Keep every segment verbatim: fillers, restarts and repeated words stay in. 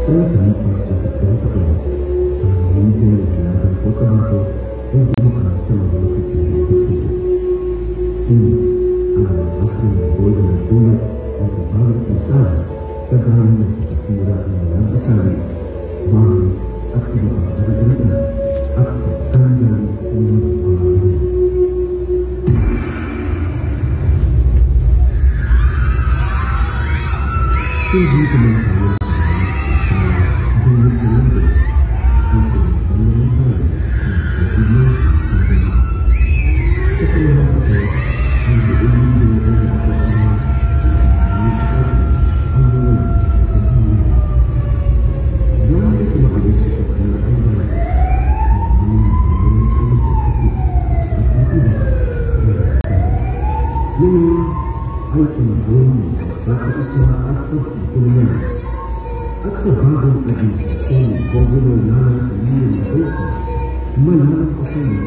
Sa nagkalipas nga tatlong taon, ang leader nga hinalang ko kabato ay dumakan sa mga napipiling pagsuko. Ini ang mas nga boy nga nagdulot ang pagbawi kay Sarah, kag ang nagpakasira ang mga asali, bahay, at iba pang kalibutan, at pagtanggal ng mga bahay. Hindi ko man kaya ang dulot ng mundo. Ang sinastan ng bahay, ang pagiging, ang pagiging. Sa panahon ito, ang buong mundo ay nakakaalam ang mga sakit, ang mga nagkakabuhay. Dahil sa mabilis sa pagdala ang virus, ang mga nagkakaroon ang mga sakit at ang iba ay nakakaalam. Ngayon ay panahon ng pagkakaisa at pagtutulungan. At sa bagong administrasyon ni Governor Lana Emilio Mendoza, malaman pa sa mga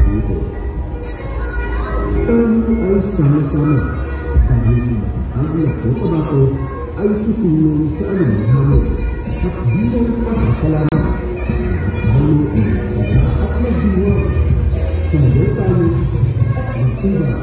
ito. Tayo ay sama-sama. Dahil ang matatag na Cotabato ay susunod sa anumang hamon. At bilang pagpasalamat, tayo ay magtira at magdiwang. Sumayaw tayo at magtira.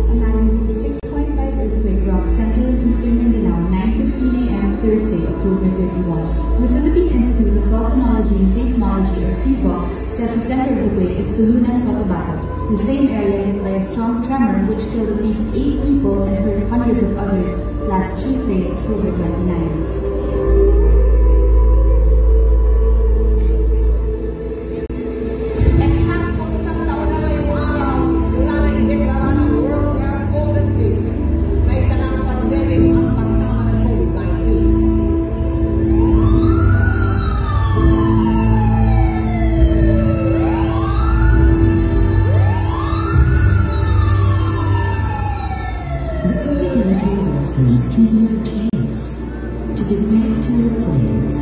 A magnitude six point five earthquake rocked central and eastern Mindanao, nine fifteen a m Thursday, October thirty-one. The Philippine Institute of Volcanology and Seismology, or PHIVOLCS, says the center of the quake is Tulunan, Cotabato, the same area hit by a strong tremor which killed at least eight people and hurt hundreds of others last Tuesday, October twenty-nine. The COVID nineteen vaccines can be our chance to defend to your plans.